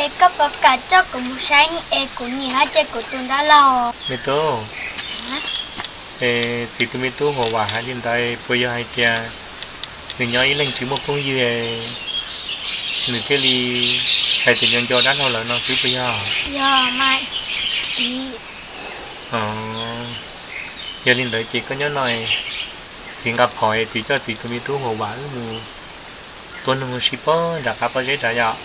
Koj puas kam coj kuv mus saib es kuv niam hab ces kuv tus dab laug? Me tub, es txiv tus me tub Huas Vam hais li ntawd puas yog hais tias nws nyob ib leeg tsis muaj phooj ywg, nws thiaj li hais tias nco nco dab laug lawm no xwb puas yog? Yog li ntawd ces koj nyob no, txiv nqa phom es txiv coj txiv tus me tub Huas Vam wb mus tua noog ua si pob nram qab pob zeb nrad yom.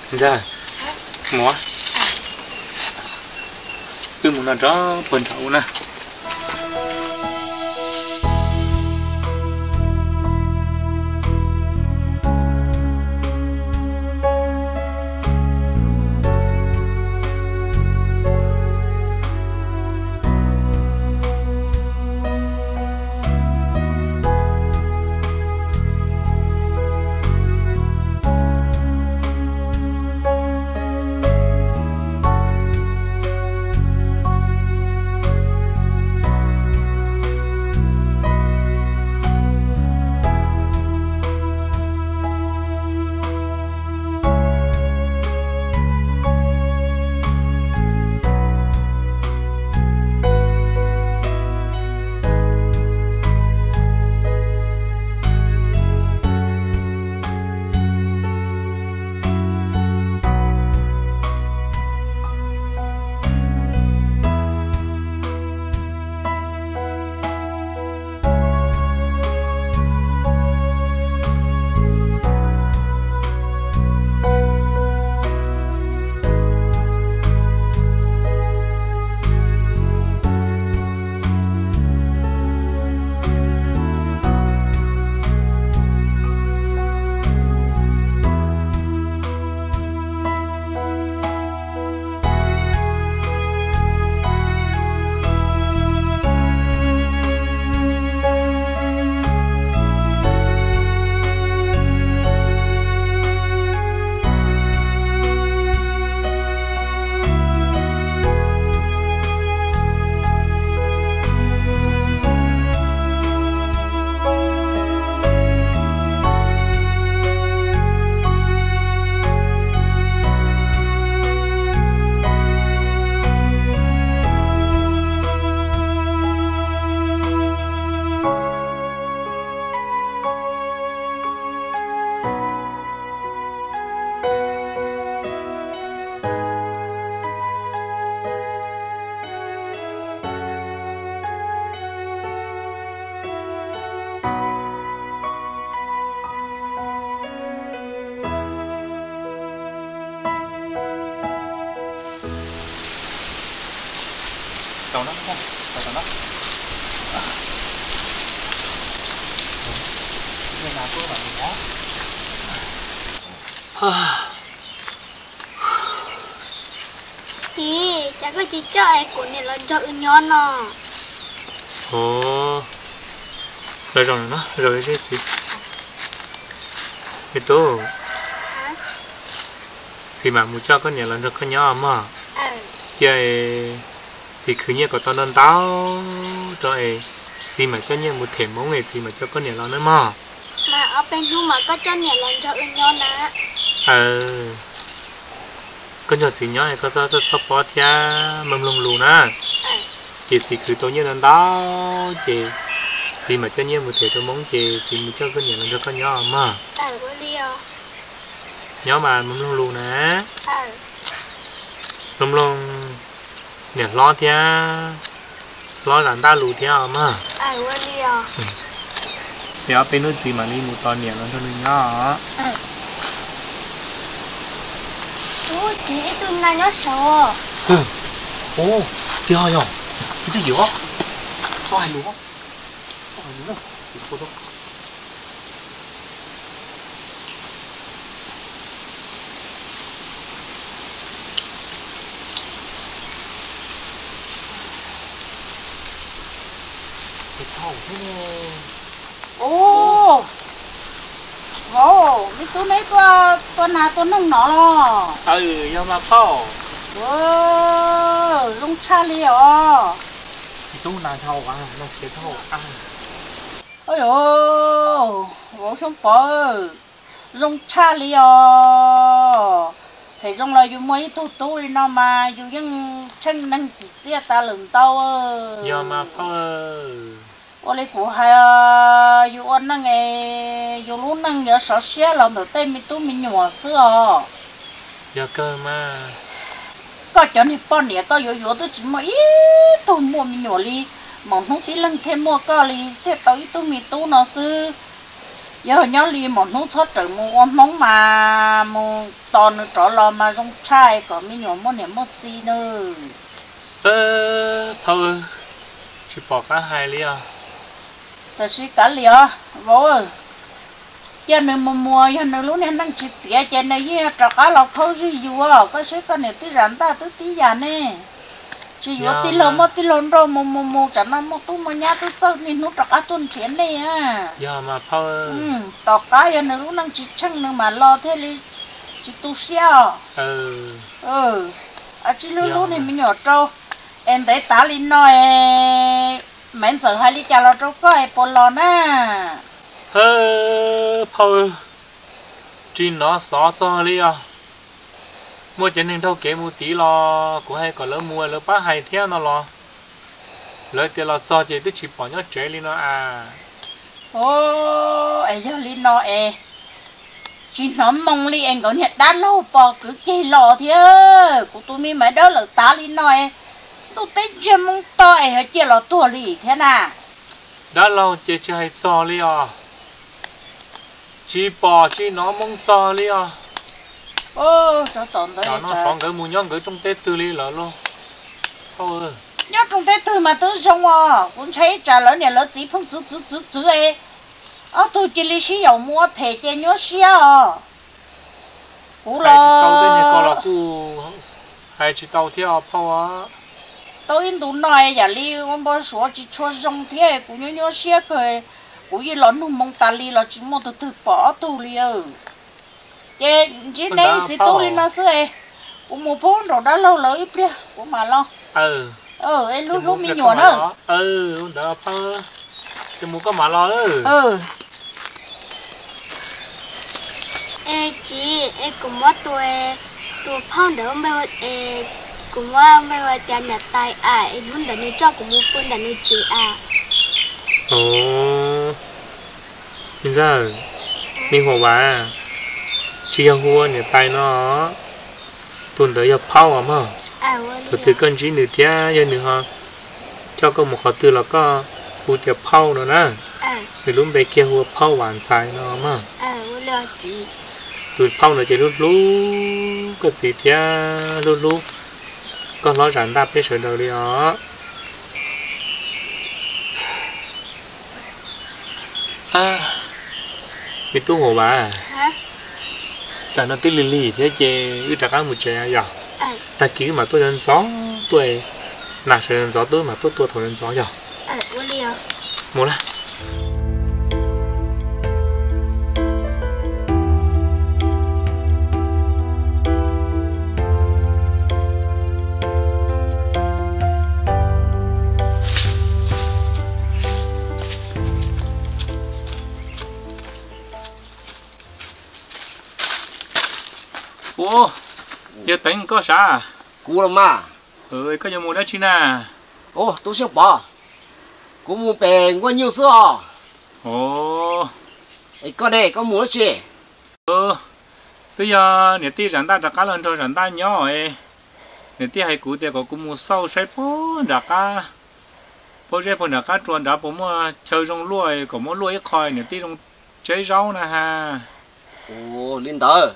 Ntxawg, mus, wb mus no rau puag nram ub na. Txiv, cas koj tsis coj es kuv niam los nrog wb nyob no? Ov, los zaum no, zaum seb txiv. Me tub, txiv mam mus coj koj niam los nrog koj nyob mog. Cia txiv khwv nyiaj kom tau ntau ntau rau es txiv mam coj nyiaj mus them Hmoob es txiv mam coj koj niam los nawb mog. Mas ob peb hnub mas koj coj niam los nrog wb nyob na. Koj nrog txiv nyob es koj txhob txhob pob thiab mloog mloog lus na. Ces txiv khwv tau nyiaj ntau ntau ces txiv mam coj nyiaj mus them rau Hmoob ces txiv mus coj koj niam los nrog koj nyob mog. Nyob mas mloog mloog lus na. Mloog mloog niam hlob thiab hlob zam ntaj lus thiab os mog. Ces ob peb hnub txiv mam li mus tos niam los nrog nws nyob os. Ub, txiv, ib tug nas nyob saud. Ub, tiag yog, ib tug yuav, txhob hais lus, txhob hais lus na. Ub, Vauv, me tub neb tuaj tua nas tua noog no los? Yog mas phauj. Zoo tshaj li os. Tub nas dhau, nas khiav dhau. Vauv Xyoob Pov, zoo tshaj li os. Phem zoo los yus muaj ib tug tub li no mas yus yeej tsheej neeg tsim txiaj tas lawm ntau. Yog mas phauj. Ua li kuv hais, yus ua neej es yus lub neej yuav sov siab los ntawm tej me tub me nyuam xwb os. Yog kawg mas. Koj cov niag poj niam koj yuav yuav twb tsis muaj ib tug muaj me nyuam li, maum hnub tib leeg thiaj muaj koj li thiaj tau ib tug me tub no xwb. Yog nyob li maum hnub txhob rawm mus ua hmoob mas mus tos nws rov los mas zoo tshaj kom me nyuam muaj niam muaj txiv nawb. Phauj, tsis pom qab hais li os. Tam sim kav liam os vauv, cia nws mus mus, yog nws lub niag neej tsis tiav ces nws yeej rov qab los khaub zig yus. Koj saib koj niam tij Zam Ntaj twb tib yam ne, tsis yuav tij laug muaj tij laug nrauj mus mus mus, tsam no muaj tub muaj nyab twb txawj niaj hnub rov qab tuaj nrhiav nej. Tom qab yog nws lub neej tsis tsheej nws mam los thiaj li tsis tu siab os. Tsis hlub hlub niag me nyuam rau, es ntev tav li no es Maiv Ntxawm hais li cas los rau koj es puas los na? Phauj, tsis hnov xov txog li os. Muaj cov neeg nrauj kev mus tid los kuv hais kom lawv mus lawv pab hais thiab no los, lawv tias los txog ces twb tsis pom nyob tsev li no as. Es yog li no es tsis hnov moo li es nkawd niag dab laug pog kwv ceg los thiab. Kuv tus me Maiv Dawb lawm tav li no es ntuj teb ntsiag moo to es yog ciaj los tuag li thiab na. Dab laug ces tsis hais txog li os. Tsis pom tsis hnov moo txog li os. Tom no xov nkawd mus nyob nkawd rooj teb twg li lawm lauj? Nyob rooj teb twg mas twb zoo os. Kuv ntshai tsam lawv niam lawv txiv pheej txwv txwv txwv txwv es ob tug cia li sib yaum mus ua phem ces nyuaj siab os. Kuv los kuj hais tsis tau thiab phauj. Tau ib ntus no yam li ua npau suav tsis tshua zoo thiab kuv nyuaj nyuaj siab kawg. Kuv yeej los nug moo tas li los tsis muaj tus twg pom ob tug li. Ces ntsib neb ib txiv tub li no xwb es kuv mus pub nraum dab laug lawv ib pliag kuv mam los. Es hlub hlub me nyuam na. Ntawd, mus koj mam los. Es txiv, es kuv muab tus, tus phauj ntawd npe, es kuv muab npe hu tias niam tais as, es hnub ntawd nws coj kuv mus pw ntawm nws tsev as. Me ntxawg, me hua vas, tsis yog hu ua niam tais no, tus ntawd yog phauj os mog. Thaum twg koj ntsib nws thiab yog nws ho coj koj mus qhov twg los koj hu tias phauj no na. Nws lub npe kiag hu ua phauj Vam Ntxhais no mog. Tus phauj ntawd ces hlub hlub koj txiv thiab hlub hlub koj hlob Zam Ntaj peb sawv daws li os. Me tub hua vas, tam no twb lig lig thiab ces wb rov qab mus tsev yog. Tag kis wb mam tuaj ntxov tuaj, nas sawv ntxov tuaj wb mam tuaj tua thaum ntxov yog. Mus lawm. Ua, yog Teev koj sav? Kuv los mas. Koj yuav mus dab tsi na? Tub Xyooj Pov, kuv mus pem Nkuaj Nyuj xwb os. Es koj ne, koj mus dab tsi? Twb yog niam tij Zam Ntaj rov qab los nrog Zam Ntaj nyob, niam tij hais kuv tias kom kuv mus xauj saib puag nram qab, pob zeb puag nram qab rua nrad puas muaj chaw zoo luaj, kom muab luaj ib qho niam tij zoo tseb zaub na ha. Ua li ntawd.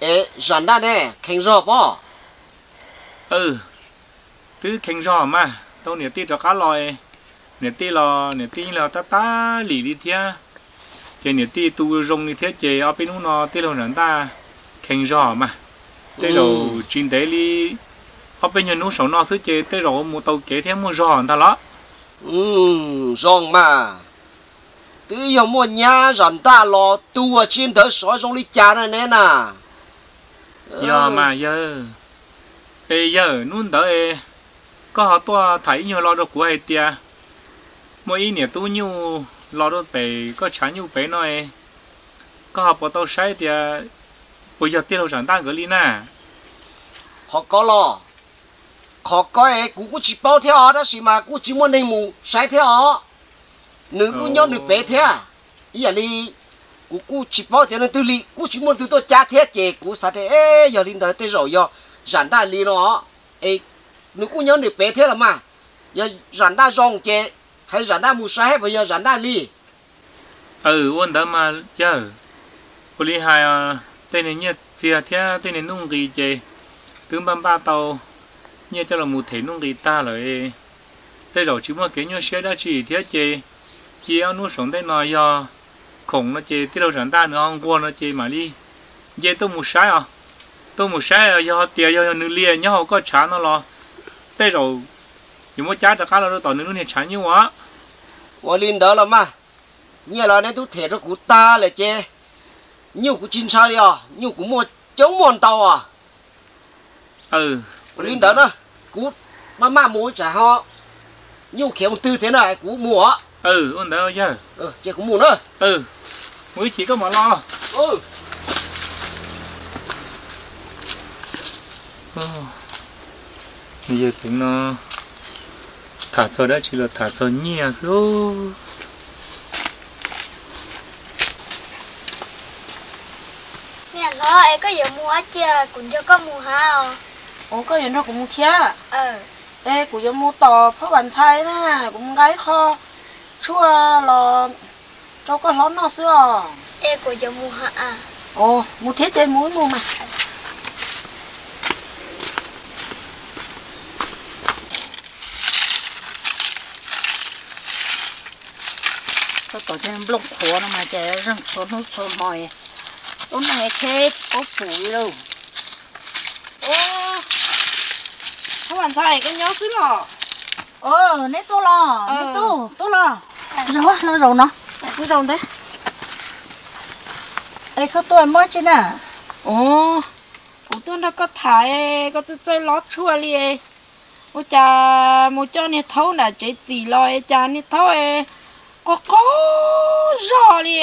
Es Zam Ntaj ne, kheev zog pob? Twb kheev zog mas, tau niam tij rov qab los, niam tij los niam tij yeej los tab tab lim li thiab. Ces niam tij tu zoo li thiab ces ob peb hnub no tij laug Zam Ntaj kheev zog mas. Tej zaum tsis ntev li ob peb nyuag hnub saum no xwb ces tej zaum mus tau kev thiab muaj zog ntag los. Zoo mas. Twb yog muaj nyab zam ntaj los tu ua tsi ntawd sov zoo li cas na neb na. Yog mas yawg. Es yawg, hnub ntawd koj ho tuaj tham ib nyuag lo rau kuv hais tias muaj ib niam tub nyuj los rau pem koj tshav nyuj pem no, koj ho puas tau saib tias puas yog tij laug zam ntaj nkawd li na? Qhov ko los, qhov ko es kuv kuj tsis paub thiab os, tab sis mas kuj tsis muaj neeg mus saib thiab os. Nws kuj nyob nws pem thiab. Ib yam li kuv kuj tsis paub tias leej twg li, kuj tsis muaj leej twg tuaj cab thiab, ces kuv xav tias yog li ntawd tej zaum yog zam ntaj li no. Es nws kuj nyob nws pem thiab los mas, yog zam ntaj zoo ces hais zam ntaj mus saib puas yog zam ntaj li. Aw, ua ntawd mas yawg, ua li hais, tej niag nyiaj txiag thiab tej niag nuj nqis ces twb npaj npaj tau nyiaj coj los mus them nuj nqis tag lawm. Tej zaum tsis muaj kev nyuaj siab dab tsi thiab ces cia ob hnub saum ntej no yog khoom no ces tij laug zam ntaj nws ho nquag no ces mam li nce tuaj mus saib os. Tuaj mus saib yog tias yog nws li nyob hauv koj tshav no los tej zaum yuav muab cab rov qab los rau tom nws lub niag tshav nyuj os. Ua li ntawd los mas, nyiaj los neb twb them rau kuv tag lawm ces nyuj kuv tsis ntshaw li os, nyuj kuv muaj coob muaj ntau os. Ua li ntawd na, kuv maj maj mus tsam ho nyuj khiav mus twg thiab na, kuv mus os. Ua ntawd yawg, ces kuv mus na. Mus ib chim koj mam los. Yawg teev no tham txog dab tsi los tham txog nyiaj xwb. Niam hlob, es koj yuav mus dab tsi? Kuv nrog koj mus hab os. Ua, koj yuav nrog kuv mus thiab? Es kuv yuav mus tom phab Vam Ntxhais na, kuv mus nqa ib qho tshuaj los rau koj hlob noj xwb os. Es kuv yuav mus hab. Mus thiab ces mus ib mus mas. Koj tom nplooj qhuav no mas ces zeeg txhua hnub txhua hmo, ub neej tsheb ub pum li lauj. Phab Vam Ntxhais, koj nyob xwb los? Neb tuaj los, neb tuaj, tuaj los. Zaum, los zaum no. Zaum ntawd. Es koj tuaj muab tsi na? Kuv tuaj nrog koj tham, koj txawj txawj lob tshuaj li. Ua cas mus coj niag thaub nram tsev txim los es cas niag thaub es qaug qaug zog li,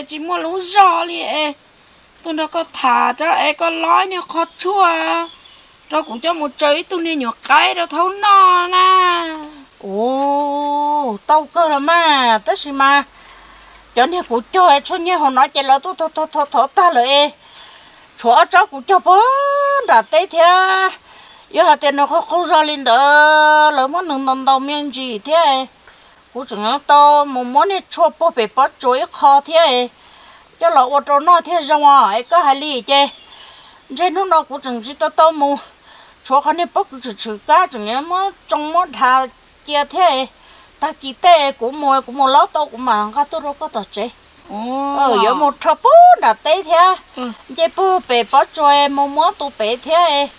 tsis muaj lub zog li. Tuaj nrog koj tham rau es koj lob niag qho tshuaj rau kuv coj mus tsaws ib tug niag nyuam qaib rau thaub noj na. Ua, tau kawg los mas, tab sis mas cov niag kuv cog tshuaj nyiaj hauv no ces lawv tuaj thov thov tag lawm es tshuav ob tsob kuv cog puag nram teb thiab. Yog hais tias nws qaug qaug zog li ntawd, lawv muab nws ntaus ntaus me ntsis thiab, kuv tseem tau mus muab niag tshuaj puag pem pob tsuas ib qho thiab, coj los ua rau noj thiaj zoo os. Es koj hais li ces ntshe hnub no kuv tseem tsis tau tau mus, tshuav qhov niag pob kws tshwm tshwm kab tseem muab tsoo muab dha cia thiab. Tag kis tej kuv mus, kuv mus lob tau kuv mam nqa tuaj rau koj tom tsev. Yuav mus rho puag nram teb thiab, nce puag pem pob tsuas mus muab tus pem thiab.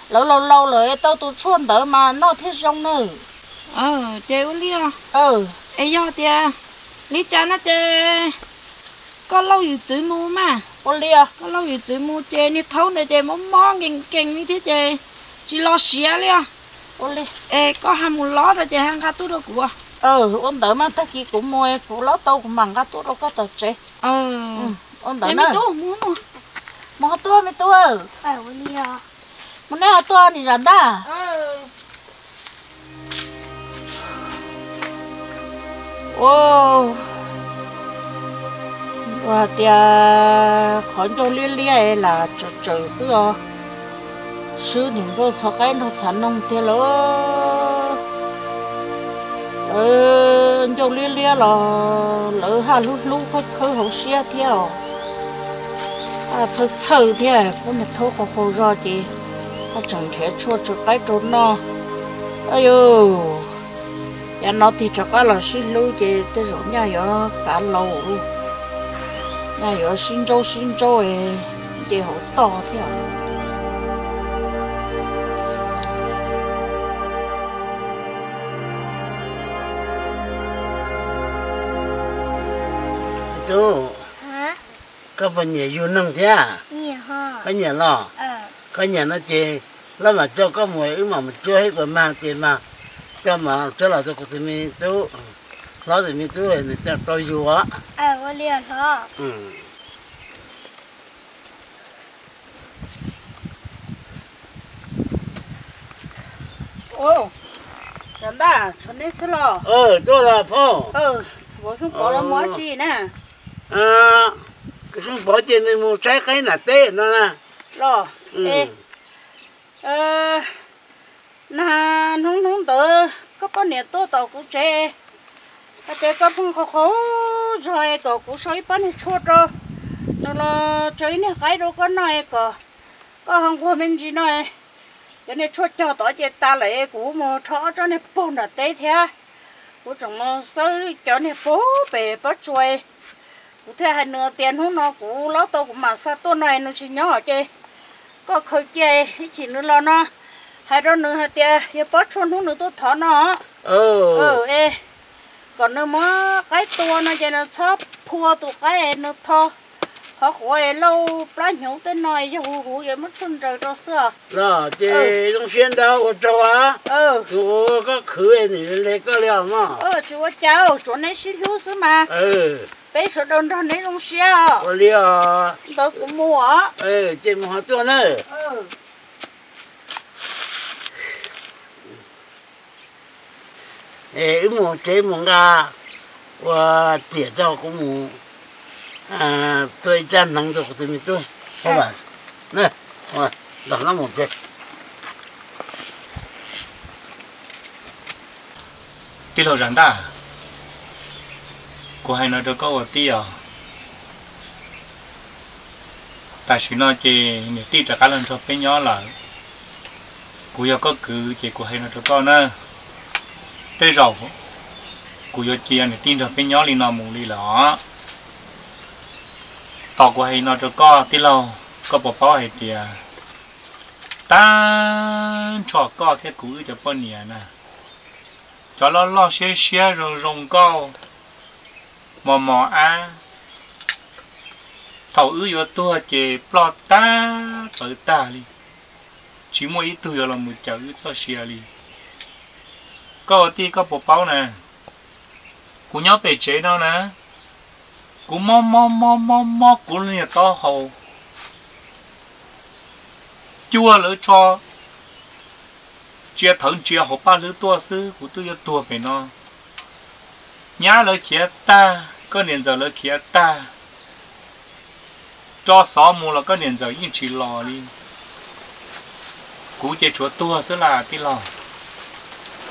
Lawv laus laus lawm tau tus tshuaj ntawd mas noj thiaj zoo nawb. Ces ua li os. Es yog tias li cas no ces koj lauj yus txwv mus mas. Ua li os. Koj lauj yus txwv mus ces niag thaub ntawd ces mob mob nkees nkees li thiab ces tsis los siav li os. Ua li. Es koj ho mus lob rau ces ho nqa tuaj rau kuv. Ua ntawd mas tag kis kuv mus kuv lob tau kuv mam nqa tuaj rau koj tom tsev. Ua ntawd na. Mus ho tuaj me tub. Mus nej ho tuaj nim zam ntaj. Ua, hais tias qhov ncauj liab liab es lam tsaws tsaws xwb os. Swb niam nkauj txhov qaib nrog txhav noog tiag lawm. Lawv ncauj liab liab los lawv haj hlub hlub khawb khawb hauv siab thiab os. Txhawj txhawj thiab, pub niag thaub qaug qaug zog ces haj tseem nrhiav tshuaj tsaws qaib rau noj. Au yus, yav no tig rov qab los sib hlub ces tej zaum nyaj yuav kav laus, nyaj yuav sib ntsaub sib ntsaub nce hauv toj thiab. Tub, koj puas nyiam yug neeg thiab? Koj nyiam los? Koj nyiam no ces lawv mam coj koj mus, wb mam mus cuab ib puas mag ces mas coj mas coj los rau kuv tus me tub, hlob tus me tub nws coj tau yug os. Ntag, tshuav neb xwb los? Tuaj los phauj. Vauv Xyooj Pov los mus dab tsi na? Xyooj Pov ces nws mus saib qaib nram teb no na. Los, nag hnub hnub ntawd koj poj niam tuaj tom kuv tsev, hais tias koj pheej qhov qhov zog es kom kuv sau ib pob niag tshuaj rau nws los tsaws ib niag qaib rau koj noj es kom koj ho nquag me ntsis no. Cov niag tshuaj cog tod ces tas lawm es kuv mus rho ob tsob niag paug nram teb thiab. Kuv tseem mus xawb cov niag paug pem pob tsuas, kuv thiaj hais nws tias hnub no kuv laub tau kuv mam xa tuaj no es nws tsis nyob ces koj khaws cia ib chim nws los no, hais rau nws hais tias yog pob tshuaj hnub nws tuaj thov no es kom nws muab qaib tua no ces nws txhob phua tus qaib, nws tho qhov quav es lauj plab hnyuv tej no yog huv huv es muab tshuaj ntsaws rau xwb. Los ces zoo siab ntau ua tsaug os. Kuv ua koj khwv nws le koj li os mog. Tsis ua cas, tsuav neb sib hlub xwb mas. Peb sawv daws nrog neb zoo siab os. Ua li os. Ntawd kuv mus os. Ces mus ho tuaj na. Es wb mus tsev mus nqa ua tiam tso, kuv mus tua ib tsab hneev rau kuv tus me tub. Los no mus tsev. Tij laug Zam Ntaj, kuv hais no rau koj ua tij os. Tam sim no ces niam tij rov qab los nrog peb nyob lawm. Kuv yog koj kwv ces kuv hais no rau koj na. Tej zaum kuv yuav cia niam tij nrog peb nyob li no mus li lawm os. Tos kuv hais no rau koj tij laug, koj puas paub hais tias tag nrho koj thiab kuv wb cov poj niam na, cov loj loj siab siab zoo zoo nkauj, mos mos ab, thaum wb yuav tuag ces ploj tag plawv tag li, tsis muaj ib tug yuav los mus cawm wb txoj sia li. Koj ua tij koj puas paub na, kuv nyob pem tsev no na, kuv mob mob mob mob mob kuv niag taub hau, cuag lawv tso ntsia thawv ntsia hauv paj hlwb tuaj xwb kuv twb yuav tuag pem no. Nyab lawv khiav tag, koj niam ntxawm lawv khiav tag, tso xov mus los koj niam ntxawm yeej tsis los li. Kuv ces tsuav tuag xwb las tij laug.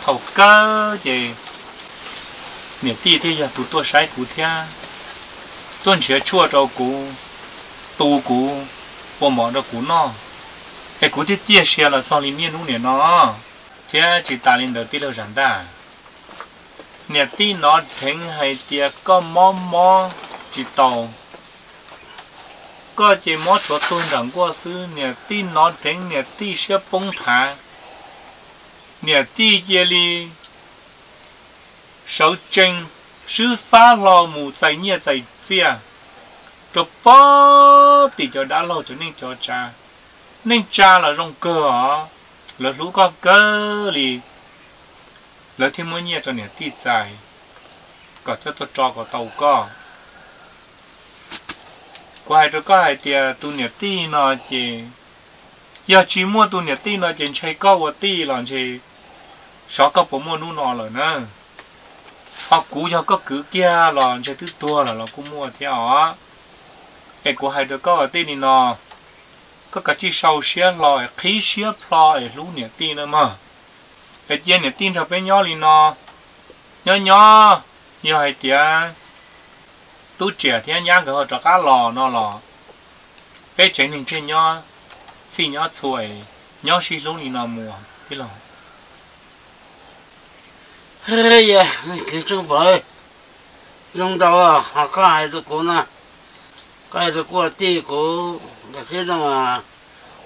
Thaum kawg ces niam tij thiaj yog tus tuaj saib kuv thiab, tuaj nrhiav tshuaj rau kuv, tu kuv, ua mov rau kuv noj, es kuv thiaj ciaj sia los txog li niaj hnub niam no. Thiab tsis tas li ntawd tij laug Zam Ntaj, niam tij hnov dheev hais tias koj mob mob tsis taus, koj ces mob tshuav tuag nram nkuaj xwb, niam tij hnov dheev niam tij siab poob nthav, niam tij cia li sawv tsees swb fab hlo mus txais nyiaj txais txiaj rau pem tim cov dab laug cov neej cov tsav. Neej tsa los zoo kawg os, lawv hlub koj kawg li, lawv thiaj muab nyiaj rau niam tij txais kom coj tuaj tso kom tau koj. Kuv hais rau koj hais tias tus niam tij no ces, yog tsis muaj tus niam tij no ces ntshe koj ua tij los ntshe xyov koj puas muaj hnub no lawm na. Ho kuv yog koj kwv kiag los ntshe twb tuag lawm los kuj muaj thiab os. Es kuv hais rau koj ua tij li no, koj kav tsij sau siab hlo es qhib siab plho es hlub niam tij na mog. Es cia niam tij nrog peb nyob li no, nyob nyob, yog hais tias tub Riam thiab nyab nkawd ho rov qab los no los peb tsev neeg thiaj nyob txhij nyob txhua es nyob sib hlub li no mus tij laug. Kwv Tsheej Pov, zoo ntau os, ho koj hais rau kuv no, koj hais rau kuv ua tij kuv nkag siab zoo,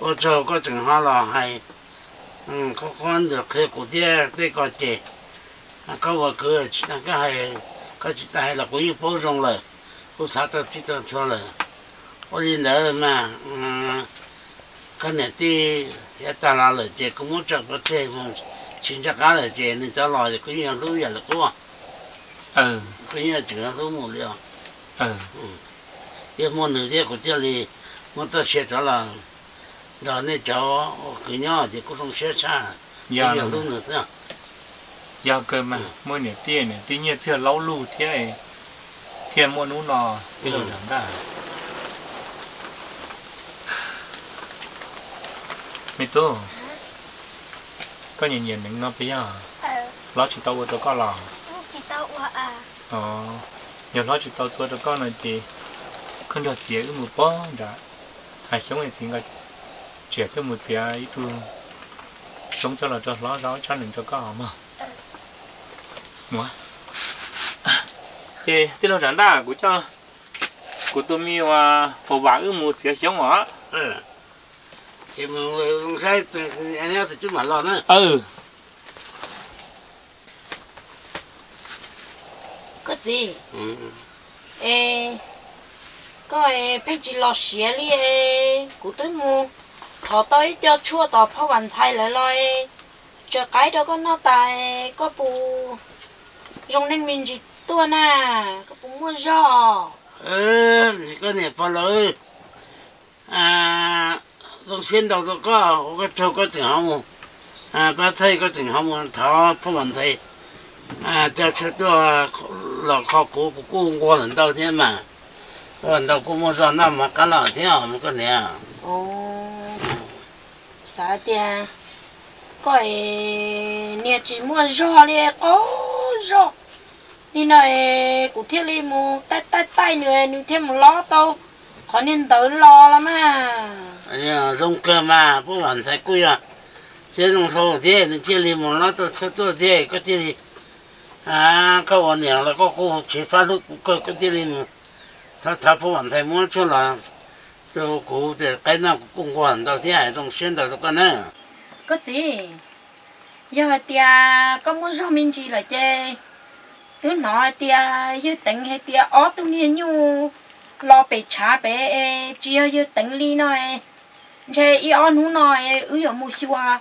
ua tsaug koj tseem ho los hais qhov qhov ntawd qhia kuv thiab tej ko ces koj ua kwv tsis tas koj hais, koj tsis tas hais los kuv yeej paub zoo lawm. Kuv xav tau tib tau txhua lawm. Ua li ntawd mas koj niam tij yav tag los lawm ces kuv muab tso pov tseg mus tsis nco qab lawm ces nws cov los kuv yeej yuav hlub yam li qub. Kuv yeej tseem yuav hlub mus li os. Yog muaj nws thiab kuv thiaj li muab txoj sia rov los nrog nej cov ua kwv nyob ces kuv zoo siab tshaj. Kuv yeej hlub nws xwb. Yog kawg mas muaj niam tij, niam tij nyiaj txiag laub lug thiab, thiaj muaj hnub no tij laug Zam Ntaj. Me tub, koj nyiam nyiam neev no puas yog? Hlob tsis tau ua rau koj los? Yog hlob tsis tau txua rau koj no ces koj nrog txiv wb mus pog nram hav xyoob es txiv nkawd tseem coj mus txiav ib tug xyoob coj los rau hlob zaub tshab nees rau koj mog. Ces tij laug Zam Ntaj, kuv coj kuv tus me uas Faus Vam wb mus txiav xyoob os. Koj txiv, es koj pheej tsis los siav li es kuv twb mus thov tau ib co tshuaj tom phauj Vam Ntxhais lawv los es tseem qaib rau koj noj tas, koj puas zoo neej me ntsis tuaj na? Koj puas muaj zog? Koj niam Faus Vam, zoo siab ntau rau koj ua koj tsaug koj tseem ho mus pab thaij, koj tseem ho mus thov phauj Vam Ntxhais coj tshuaj tuaj los kho kuv, kuv kuj nquag lawm ntau thiab mas. Ua ntau kuj muaj zog noj mov qab los thiab os koj niam. Xav tias koj es niag tsis muaj zog li, qaug zog li no es kuv thiaj li mus taij taij taij nws, nws thiaj mus lob tau qhov niag ntawd los los mas. Zoo kawg mas, phauj Vam Ntxhais kuj yog siab zoo dhau thiab nws thiaj li mus lob tau tshuaj tuaj thiab koj thiaj li, koj ua niam los koj kuj tsis fab hlub kuv kawg, koj thiaj li mus thov thov phauj Vam Ntxhais muab tshuaj los rau kuv ces qaib noj kuv kuj nquag ntau thiab, zoo siab ntau rau koj na. Koj txiv, yog hais tias koj muaj zog me ntsis lawm ces twb hnov hais tias yawg Teev hais tias ob tug niag nyuj los pem tshav pem es tsis yog yawg Teev li no es, ntshe ib ob hnub no es wb yuav mus xyuas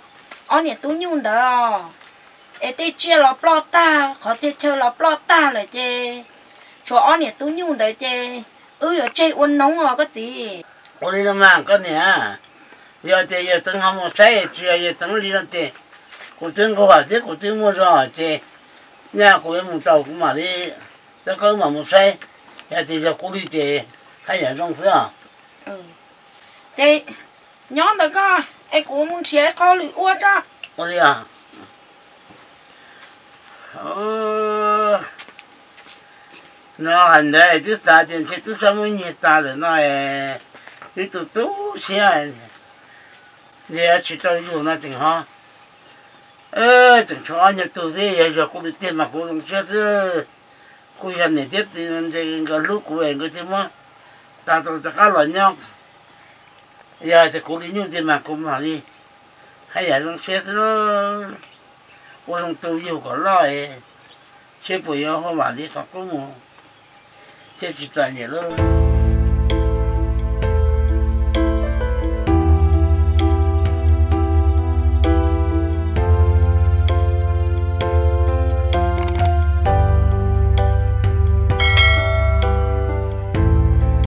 ob niam tub nyuj ntawd os. Es tej tsiaj los ploj tag, qhov txhia chaw los ploj tag lawm ces tshuav ob niam tub nyuj ntawd ces wb yuav tseg ua noob os koj txiv. Ua li no mas koj niam, yog tias yawg Teev ho mus saib, tsis yog yawg Teev li no ces kuv twb nquag thiab kuv twb muaj zog ces nyaj kuv yuav mus tau kuv mam li coj koj wb mam mus saib, yog tias yog kuv li ces haj yam zoo xwb os. Ces nyob ntawm koj es kuv mus nrhiav qhov lwm ua tso. Ua li os. No hais ntawd twb xav tias ntshe twb xav muab nyiag tas lawm no, twb tu tu siab, ntshe tsis tau yug no tseem ho, tseem tshuav ob nyuag tug xwb, yog yog kuv li tiag mas kuv zoo siab xwb. Kuj yog niam thiab txiv nkawd hlub kuv es nkawd thiaj muab tag tau rov qab los nyob. Yog tias kuv li nyuj tiag mas kuv mam li haj yam zoo siab xwb. Ua zoo tu yug kom loj es seb puas yuav hu vam li qhov qub mus thiab tsis txom nyem lauj.